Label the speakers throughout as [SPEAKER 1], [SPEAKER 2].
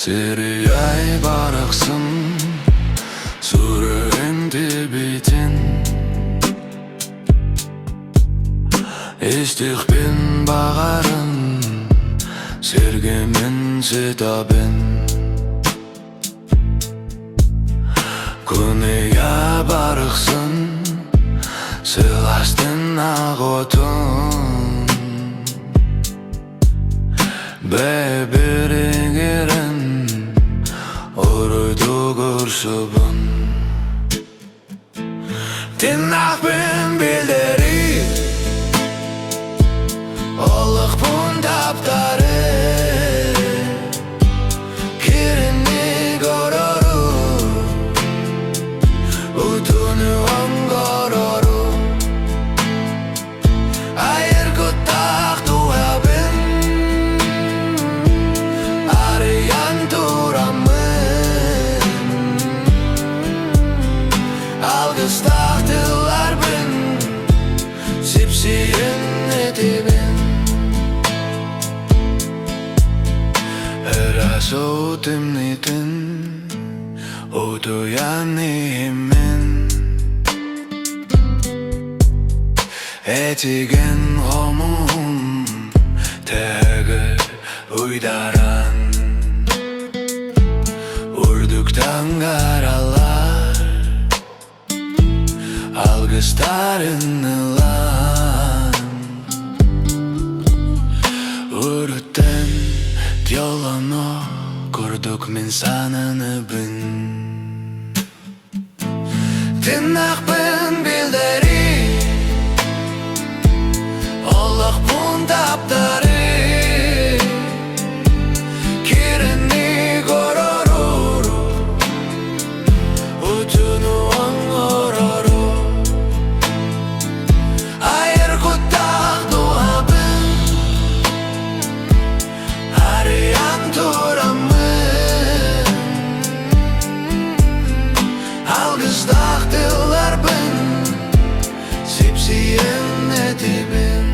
[SPEAKER 1] Сириай барахсан сүрэҕин тибитин Истихпин баҕарын сиргимин сытабын Күнүгэ барахсан сылаастын аҕотун Бэбиригирэн уруйдугур субун Тыыннаахпын билэри Олохпун таптары Кириник орору Утуну оҥорору Айар куттаах дууһабын Арыйан тураммын Алгыстаах тылларбын Сипсийэн этибин Ыраас уу тымныытын Утуйан иһиммин Этигэн хомуһун төгүл уйдаран Үрдүктэн гаралар алгыстарын ылан Үрүттэн дьоллоно курдук мин сананабын Тыыннаахпын биллэрий, олохпун таптарый, кириник оророру, утуну оҥорору, айар куттаах дууһабын арыйан тураммын Алгыстаах тылларбын сипсийэн этибин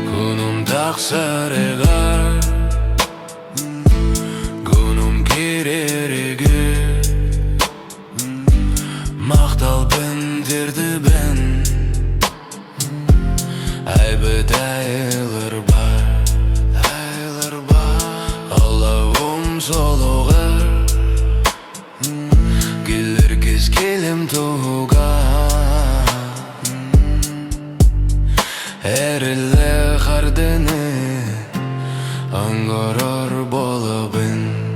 [SPEAKER 1] Күнүм тахсарыгар күнүм киирэригэр Махталбын тиэрдибин Айбыт айыларбар, айыларбар Олоҕум солоҕор Кэлэр кэскилим туһугар Эрэллээх ардыны Оҥорор буолабын.